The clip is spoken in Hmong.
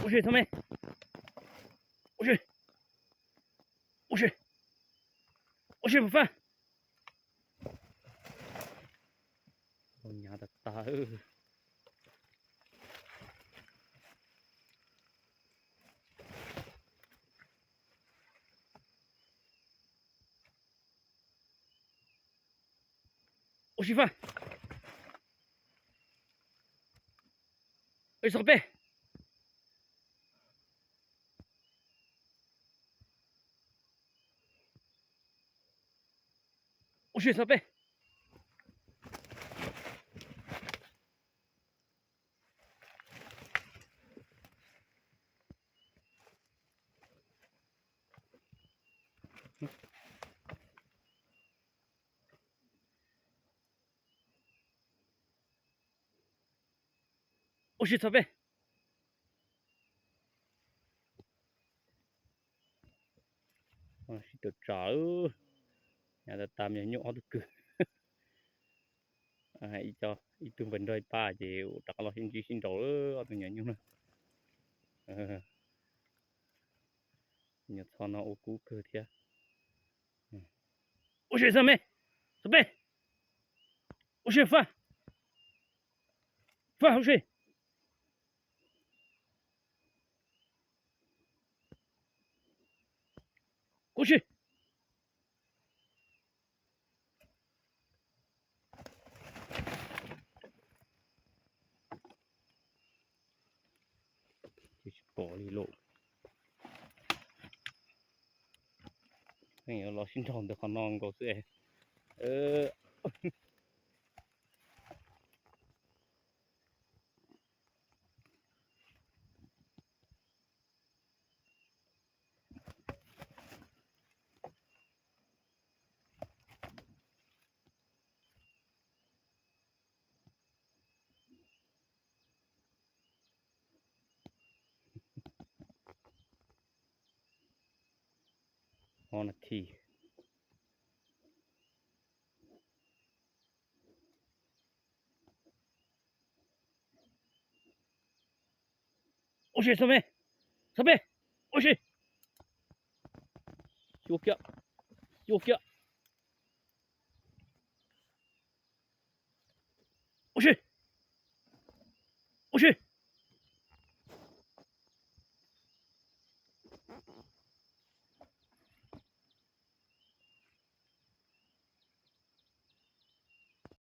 Ua si txhob me. Ua si. Ua si. Ua si Faj. Hnyav tag tag. Ua si Faj. Ua si txhob peb. Ua si txhob peb. Ua si txhob peb. Sib tawm tsam, hnyav tas tas, me nyuam nyuj ob tug kwg. Ib co, ib tug npawg nrog ib pab ces rov qab los sib ntsib sib nraus ob tug nyuam nyuj na. Nyuam txho no ua kub kawg thiab. Ua si txhob me, txhob peb. Ua si Faj. Faj ua si. Ua si. Tsis pom li lauj. Pheej yuav los sib nraus ntawm qhov no nkaus xwb. Ob nas this. Ua si txhob me, txhob peb. Ua si. Xyu kiag, xyu kiag. Ua si.